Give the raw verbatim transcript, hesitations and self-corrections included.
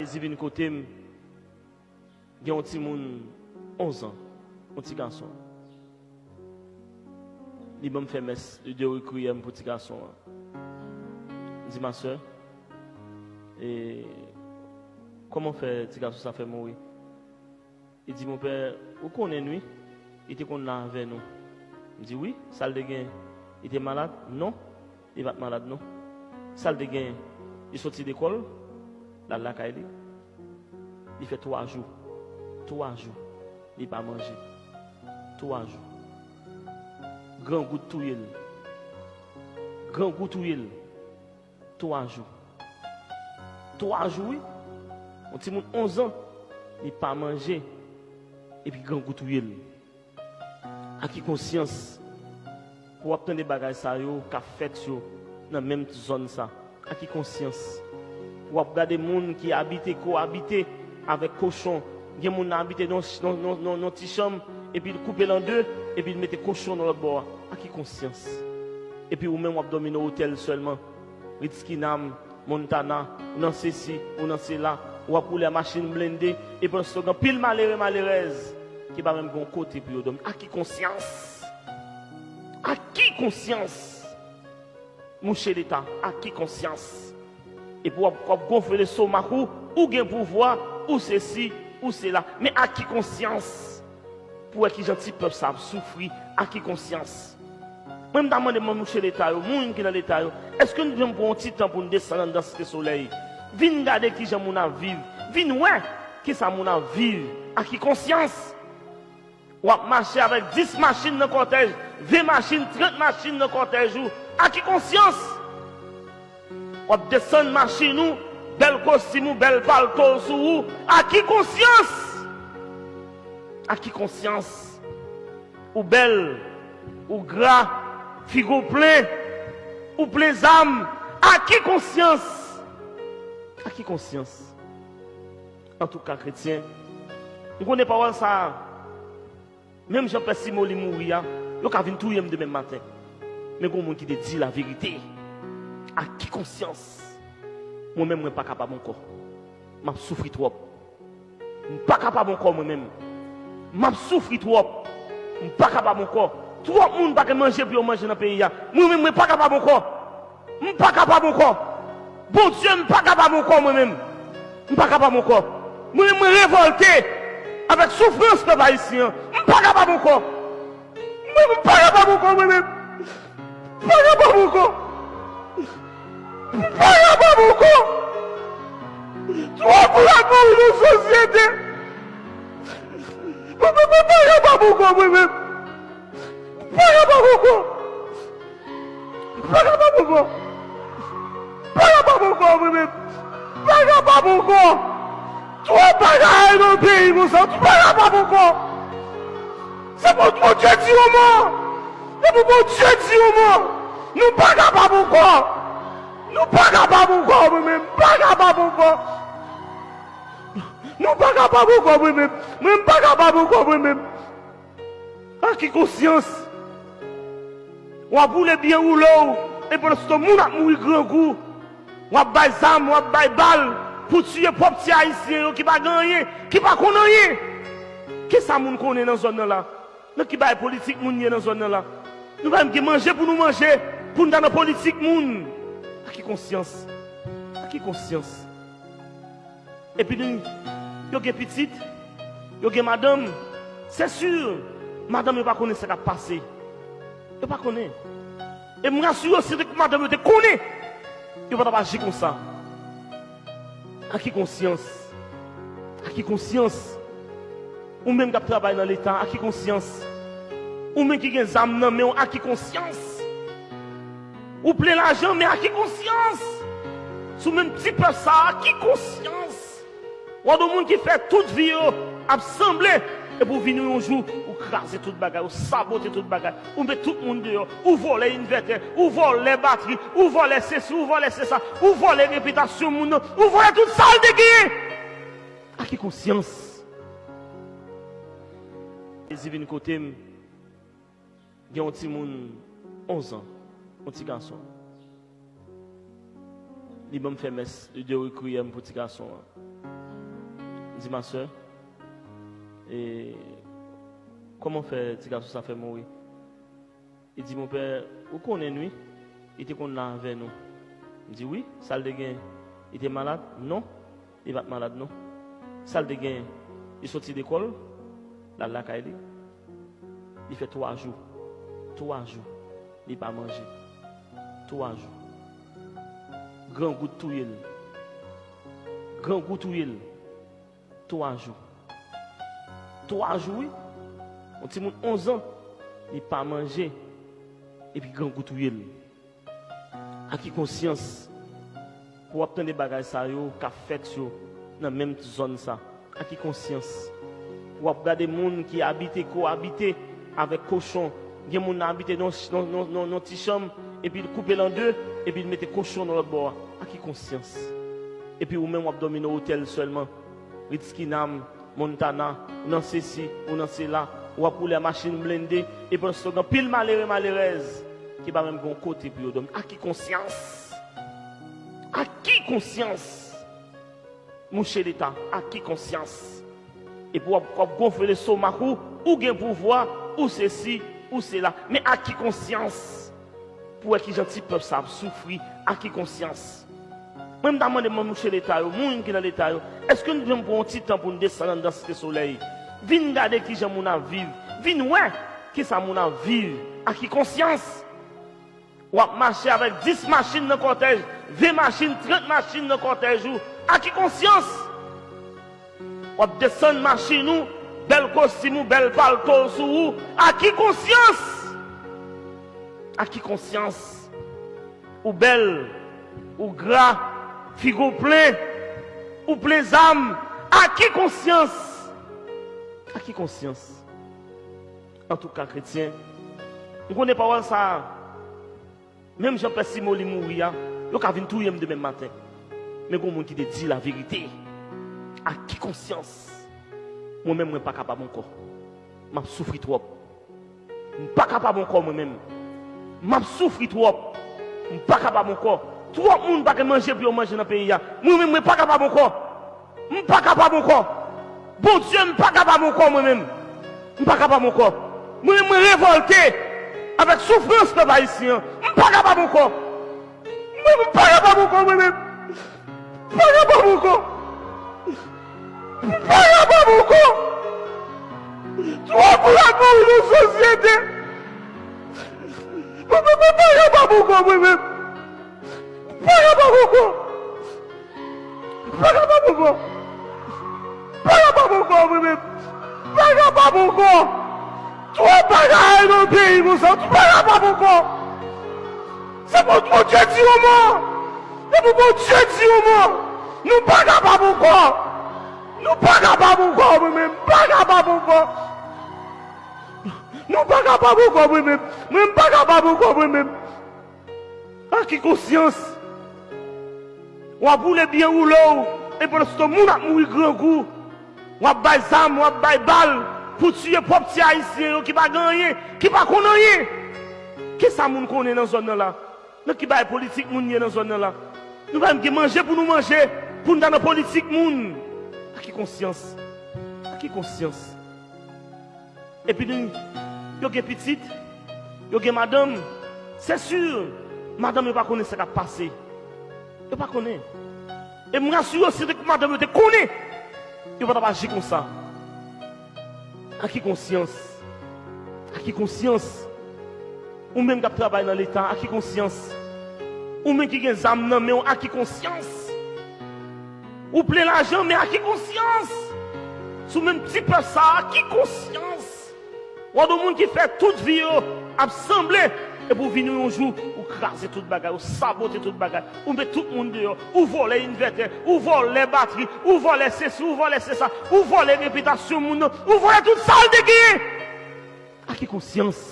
Jezi vin kote m, gen yon timoun onz an, yon ti gason. Li ban m fè mès de rekwiyèm pou ti gason an. M di, ma sè, e kòman fè ti gason sa fè mouri? Li di, monpè, ou konnen wi, li te konn la avè nou. M di, wi, sa l te gen? Li te malad? Non, li pa t malad non. Sa l te gen? Li soti lekòl, l al lakay li. Li fè twa jou. Twa jou. Li pa manje. Twa jou. Grangou t touye l. Grangou touye l. Twa jou. Twa jou, wi. Yon timoun onz an, li pa manje, epi grangou touye l. Ak ki konsyans pou w ap tande bagay sa yo k ap fèt yo nan menm zòn sa? Ak ki konsyans pou w ap gade moun ki abite, ko abite avèk kochon? Gen moun nan abite nan, nan, nan, nan, nan ti chanm, epi l koupe l an de, epi l mete kochon nan lòt bò a. Ak ki konsyans? Epi ou menm w ap dòmi nan otèl sèlman. Ritz Kinam, Montana, ou nan sesi, ou nan sela, w ap woule a machin blende, e pandan se tan gen anpil malere, malerèz ki pa menm gen yon kote pou yo dòmi. Ak ki konsyans? Ak ki konsyans? Mouche Leta, ak ki konsyans? Epi w ap, w ap gonfle lestomak ou, ou gen pouvwa, ou sesi, ou sela. Men ak ki konsyans? Pou wè kijan ti pèp sa ap soufri, ak ki konsyans? Mwen, m ta mande mwen, mouche Leta yo, moun ki nan Leta yo, èske nou janm pran yon ti tan pou n desann anndan Site Solèy? Vin gade kijan moun ap viv. Vin wè kisa moun ap viv. Ak ki konsyans? W ap mache avèk dis machin nan kòtèj, ven machin, trant machin nan kòtèj ou. Ak ki konsyans? W ap desann machin ou, bèl kostim ou, bèl palto w sou ou. Ak ki konsyans? Ak ki konsyans? Ou bèl, ou gra, figi w plen, ou plen zam. Ak ki konsyans? Ak ki konsyans? Antouka, kretyen, m konnen pawòl sa a, menm jan Pè Simon li mouri a, yo ka vin touye m demen maten. Men gen yon moun ki te di laverite. Ak ki konsyans? Mwen menm, mwen pa kapab ankò. M ap soufri twòp. M pa kapab ankò, mwen menm. M ap soufri twòp. M pa kapab ankò. Twòp moun pa gen manje pou yo manje nan peyi a. Mwen menm, mwen pa kapab ankò. M pa kapab ankò. Bondye, m pa kapab ankò, mwen menm. M pa kapab ankò. Mwen menm, mwen revòlte avèk soufrans pèp ayisyen an. M pa kapab ankò. Mwen menm, m pa kapab ankò, mwen menm. M pa kapab ankò. M pa kapab ankò. Twòp moun ap mouri nan sosyete. Mwen menm, mwen pa kapab ankò, mwen menm. M pa kapab ankò. M pa kapab ankò. M pa kapab ankò, mwen menm. M pa kapab ankò. Twòp bagay nan peyi konsa. M pa kapab ankò. Se pou Bondye di yon mo. Se pou Bondye di yon mo. Nou pa kapab ankò. Nou pa kapab ankò, mwen menm. M pa kapab ankò. Nou pa kapab ankò, mwen menm. Mwen, m pa kapab ankò, mwen menm. Ak ki konsyans? W ap woule byen woule w, e pandan se tan moun ap mouri grangou. W ap bay zam, w ap bay bal pou tiye pwòp ti ayisyen yo ki pa gen anyen, ki pa konn anyen. Kisa moun konnen nan zòn nan la? Nan ki bagay politik moun ye nan zòn nan la? Nou pa menm gen manje pou nou manje, pou n ta nan politik moun. Ak ki konsyans? Ak ki konsyans? Epi nou, yo gen pitit, yo gen madanm. Se si, madanm yo pa konnen sa k ap pase. Yo pa konnen. E m rasire w, si te madanm yo te konnen, yo pa t ap aji konsa. Ak ki konsyans? Ak ki konsyans? Ou menm k ap travay nan Leta, ak ki konsyans? Ou menm ki gen zam nan men w, ak ki konsyans? Ou plen lajan, men ak ki konsyans? Sou menm ti pèp sa a, ak ki konsyans? W ap yon moun ki fè tout vi yo ap sanble, epi w vini yon jou, ou kraze tout bagay, ou sabote tout bagay, ou met tout moun deyò, ou vòlè envètè, ou vòlè batri, ou vòlè sesi, ou vòlè sesa, ou vòlè repitasyon moun nan, ou vòlè tout sa l te genyen. Ak ki konsyans? Jezi vin kote m, gen yon timoun onz an, yon ti gason. Li ban m fè mès de rekwiyèm pou ti gason an. M di, ma sè, e kòman fè ti gason sa fè mouri? Li di, monpè, ou konnen n wi, li te konn la avè nou. M di, wi, sa l te gen? Li te malad? Non, li pa t malad non. Sa l te gen? Li soti lekòl, l al lakay li. Li fè twa jou. Twa jou. Li pa manje. Twa jou. Grangou t touye l. Grangou touye l. Twa jou. Twa jou, wi. Yon timoun onz an, li pa manje, epi grangou touye l. Ak ki konsyans pou w ap tande bagay sa yo k ap fèt yo nan menm zòn sa? Ak ki konsyans pou w ap gade moun ki abite, ko abite avèk kochon? Gen moun nan abite nan, nan, nan, nan, nan ti chanm, epi l koupe l an de, epi l mete kochon nan lòt bò a. Ak ki konsyans? Epi ou menm w ap dòmi nan otèl sèlman. Ritz Kinam, Montana, ou nan sesi, ou nan sela, w ap woule a machin blende, e pandan se tan gen anpil malere, malerèz ki pa menm gen yon kote pou yo dòmi. Ak ki konsyans? Ak ki konsyans? Mouche Leta, ak ki konsyans? Epi w ap, w ap gonfle lestomak ou, ou gen pouvwa, ou sesi, ou sela. Men ak ki konsyans? Pou wè kijan ti pèp sa ap soufri, ak ki konsyans? Mwen, m ta mande mwen, mouche Leta yo, moun ki nan Leta yo, èske nou janm pran yon ti tan pou n desann anndan Site Solèy? Vin gade kijan moun ap viv. Vin wè kisa moun ap viv. Ak ki konsyans? W ap mache avèk dis machin nan kòtèj, ven machin, trant machin nan kòtèj ou. Ak ki konsyans? W ap desann machin ou, bèl kostim ou, bèl palto w sou ou. Ak ki konsyans? Ak ki konsyans? Ou bèl, ou gra, figo plen, ou plen zam. Ak ki konsyans? Ak ki konsyans? Antouka, kretyen, m konnen pawòl sa a, menm jan Pè Simon li mouri a, yo ka vin touye m demen maten. Men gen moun ki te di laverite. Ak ki konsyans? Mwen menm, mwen pa kapab ankò. M ap soufri twòp. M pa kapab ankò, mwen menm. M ap soufri twòp. M pa kapab ankò. Twòp moun pa gen manje pou yo manje nan peyi a. Mwen menm, mwen pa kapab ankò. M pa kapab ankò. Bondye, m pa kapab ankò, mwen menm. M pa kapab ankò. Mwen menm, mwen revòlte avèk soufrans pèp ayisyen an. M pa kapab ankò. Mwen, m pa kapab ankò, mwen menm. M pa kapab ankò. M pa kapab ankò. Twòp moun ap mouri nan sosyete. Mwen, mwen, mwen pa kapab ankò, mwen menm. M pa kapab ankò. M pa kapab ankò. M pa kapab ankò, mwen menm. M pa kapab ankò. Twòp bagay nan peyi konsa. M pa kapab ankò. Se pou Bondye di yon mo. Se pou Bondye di yon mo. Nou pa kapab ankò. Nou pa kapab ankò, mwen menm. M pa kapab ankò. Nou pa kapab ankò, mwen menm. Mwen, m pa kapab ankò, mwen menm. Ak ki konsyans? W ap woule byen woule w, e pandan se tan moun ap mouri grangou. W ap bay zam, w ap bay bal pou tiye pwòp ti ayisyen yo ki pa gen anyen, ki pa konn anyen. Kisa moun konnen nan zòn nan la? Nan ki bagay politik moun ye nan zòn nan la? Nou pa menm gen manje pou nou manje, pou n ta nan politik moun. Ak ki konsyans? Ak ki konsyans? Epi nou, yo gen pitit, yo gen madanm. Se si, madanm yo pa konnen sa k ap pase. Yo pa konnen. E m rasire w, si te madanm yo te konnen, yo pa t ap aji konsa. Ak ki konsyans? Ak ki konsyans? Ou menm k ap travay nan Leta, ak ki konsyans? Ou menm ki gen zam nan men w, ak ki konsyans? Ou plen lajan, men ak ki konsyans? Si w menm ti pèp sa a, ak ki konsyans? W ap yon moun ki fè tout vi yo ap sanble, epi w vini yon jou, ou kraze tout bagay, ou sabote tout bagay, ou met tout moun deyò, ou vòlè envètè, ou vòlè batri, ou vòlè sesi, ou vòlè sesa, ou vòlè repitasyon moun nan, ou vòlè tout sa l te genyen. Ak ki konsyans?